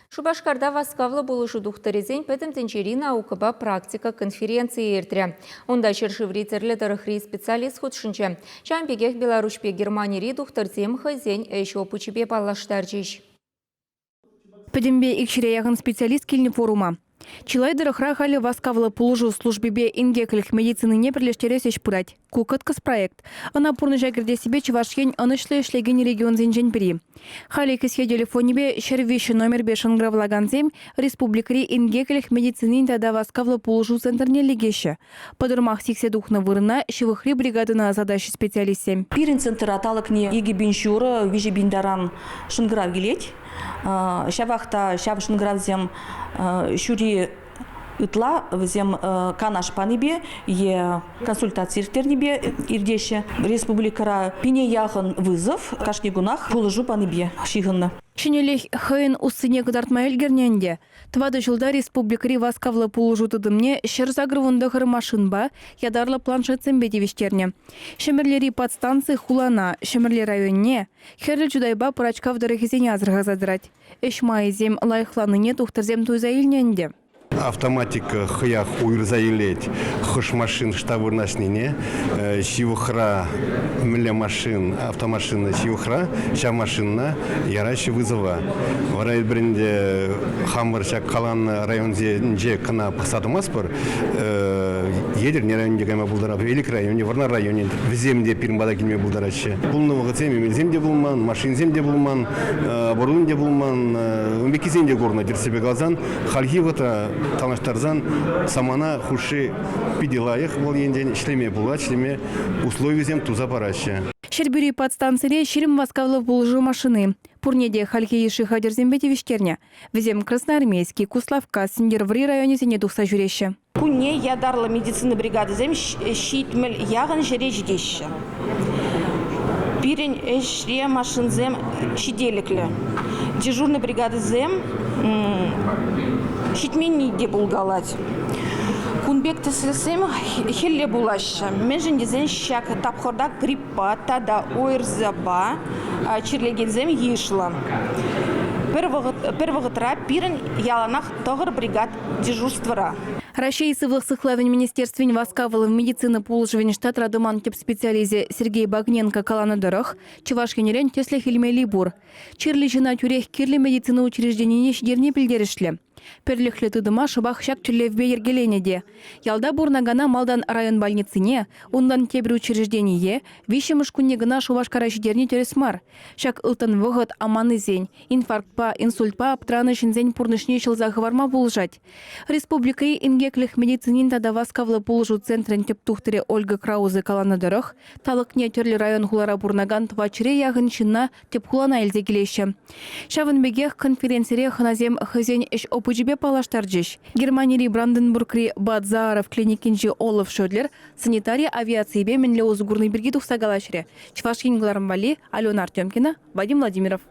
Шупашкарта васкавлӑ пулӑшу тухтӑрӗсен Пӗтӗм тӗнчери наукӑпа практика конференцийӗ иртрӗ. Унта ҫӗршыври тӗрлӗ тӑрӑхри специалист хутшӑнчӗ. Ҫавӑн пекех Беларуҫпе Германири тухтӑрсем хӑйсен ӗҫ опычӗпе паллаштарчӗҫ. Пӗтӗмпе икҫӗре яхӑн специалист килнӗ форума. Чылай тӑрӑхра халӗ васкавлӑ пулӑшу службипе инкеклӗх медицинине пӗрлештерес ӗҫ пырать. Ку кӑткӑс проект. Ӑна пурнӑҫа кӗртессипе Чӑваш Ен ӑнӑҫлӑ ӗҫлекен регионсенчен пӗри. Халӗ кӗсье телефонӗпе 103 номерпе шӑнкӑравлакансем республикӑри инкеклӗх медицинин тата васкавлӑ пулӑшу центрне лекеҫҫӗ. Пӑтӑрмах сиксе тухнӑ вырӑна ҫывӑхри бригадӑна ӑсатаҫҫӗ специалистсем. Пирӗн центра талӑкне 2500, 3000 таран шӑнкӑрав килет. Ҫавах та ҫав шӑнкӑравсем ҫури ытла вӗсем канаш панипе е консультаци ирттернипе иртеҫҫӗ. Республикӑра пине яхӑн вызов кашни кунах пулӑшу панипе ҫыхӑннӑ. Ҫӗнӗлӗх хӑйӗн уссине кӑтартма ӗлкӗрнӗ ӗнтӗ. Тӑватӑ ҫулта республикӑри васкавлӑ пулӑшу тытӑмне 189 машинпа, ятарлӑ планшетсемпе тивӗҫтернӗ. Ҫӗмӗрлери подстанци хулана, Ҫӗмӗрле районне, Хӗрлӗ Чутайпа Пӑрачкав тӑрӑхӗсене асӑрхаса тӑрать. Ӗҫ майӗсем лайӑхланнине тухтӑрсем туйса илнӗ ӗнтӗ. Автоматика хӑях уйӑрса илет хӑш машин ӑҫта вырнаҫнине. Ҫывӑхра мӗнле машин, автомашина ҫывӑхра, ҫав машинӑна яраҫҫӗ вызова. Вара эпир ӗнтӗ хамӑр ҫак каланӑ районсенче кӑна пӑхса тӑмастпӑр. Етӗрне районне кайма пултаратпӑр, Элӗк районне, Вӑрнар районне. Вӗсем те пирӗн пата килме пултараҫҫӗ. Пулнӑ вӑхӑтсем эмелсем те пулман, машинсем те пулман, оборудовани те пулман. Ун пеккисем те курнӑ, тӗрӗссипе каласан. Хальхи вӑхӑтра танлаштарсан самана хушши питӗ лайӑх вӑл енчен ӗҫлеме пулать, ӗҫлеме условисем туса параҫҫӗ. Ҫӗрпӳри подстанцире 20 васкавлӑ пулӑшу машини. Пурне те хальхи йышши хатӗрсемпе тивӗҫтернӗ. Вӗсем Красноармейски, Куславкка, Сӗнтӗрвӑрри районӗсене тухса ҫӳреҫҫӗ. Кунне ятарлӑ медицина бригадисем 70 яхӑн ҫӗре ҫитеҫҫӗ. Пирӗн ӗҫре машинсем ҫителӗклӗ. Дежурнӑй бригадӑсем ҫитменни те пулкалать. Кун пек тӗслӗхсем хӗлле пулаҫҫӗ. Мӗншӗн тесен ҫак тапхӑрта гриппа тата ОРЗпа чирлекенсем йышлӑ. Пӗр вӑхӑтра пирӗн яланах тӑхӑр бригад дежурствӑра. Раҫҫей Сывлӑх сыхлавӗн министерствин васкавлӑ медицина пулӑшӑвӗн штатра тӑман тӗп специалисчӗ Сергей Багненко каланӑ тӑрӑх, Чӑваш Енрен тӗслӗх илмелли пур. Чирлӗ ҫынна тӳрех кирлӗ медицина учрежденине ҫитерни пӗлтерӗшлӗ. Пӗрлӗхлӗ тытӑма шӑпах ҫак тӗллевпе йӗркеленӗ те. Ялта пурӑнакана малтан район больницине, унтан тепӗр учреждение, виҫҫӗмӗш кунне кӑна Шупашкара ҫитерни тӗрӗс мар. Ҫак ылтӑн вӑхӑт аманнисен, инфарктпа, инсультпа аптранӑ ҫынсен пурнӑҫне ҫӑлса хӑварма пулӑшать. Республикӑри инкеклӗх медицинин тата васкавлӑ пулӑшу центрӗн тӗп тухтӑрӗ Ольга Краузе каланӑ тӑрӑх, талӑкне тӗрлӗ район-хулара пурӑнакан тӑватҫӗре яхӑн ҫынна тӗп хулана илсе килеҫҫӗ. Ҫавӑн пекех конференцире хӑнасем хӑйсен ӗҫ опычӗпе паллаштарчӗҫ. Германири Бранденбургри Бад Зааров клиникинчи Олаф Шёдлер санитари авиацийӗпе мӗнле усӑ курни пирки тухса калаҫрӗ. Чӑваш Ен кӑларӑм валли Алена Артемкина, Вадим Владимиров.